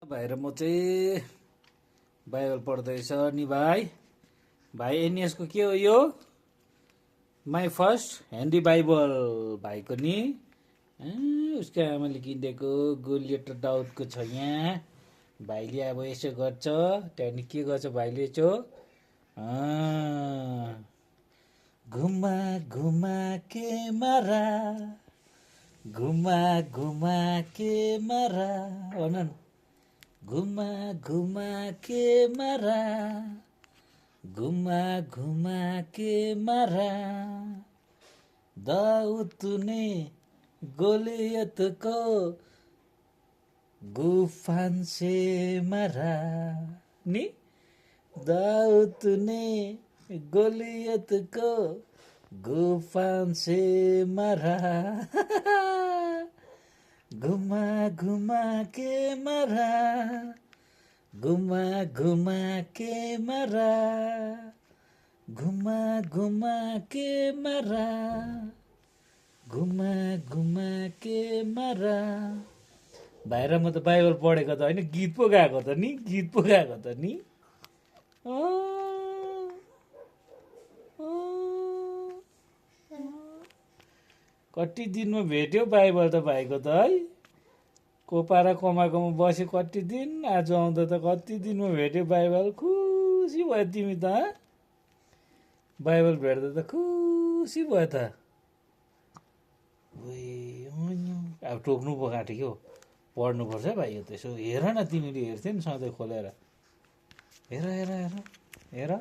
भाइ र म चाहिँ बाइबल पढ्दैछ नि भाइ। भाइ एनएसको के हो यो? माई फर्स्ट ह्यान्डी बाइबल भाइको नि उसको आमाले किनिदिएको गोलियट दाउदको छ यहाँ। भाइले अब यसो गर्छ, त्यहाँदेखि के गर्छ भाइले यसो घुमा घुमा के मारा, घुमा घुमा के मारा भन न। घुमा घुमा के मारा, घुमा घुमा के मारा, दाऊद ने गोलियत को गुफान से मारा नि। दाऊद ने गोलियत को गुफान से मारा घुमा घुमा के मारा, घुमा घुमा के मारा, घुमा घुमा के मारा, घुमा घुमा के मारा। भाइर म त बाइबल पढेको त होइन, गीत पो गाएको त नि, गीत पो गाएको त नि। कति दिनमा भेट्यो बाइबल त भाइको त है। कोपारा कमाएकोमा बस्यो कति दिन, आज आउँदा त कति दिनमा भेट्यो बाइबल। खुसी भयो तिमी त, बाइबल भेट्दा त खुसी भयो त। अब टोक्नु पो काट्यो क्या, पढ्नुपर्छ भाइ यो त्यसो। हेर न तिमीले, हेर्थ्यौ नि सधैँ खोलेर, हेर हेर हेर हेर।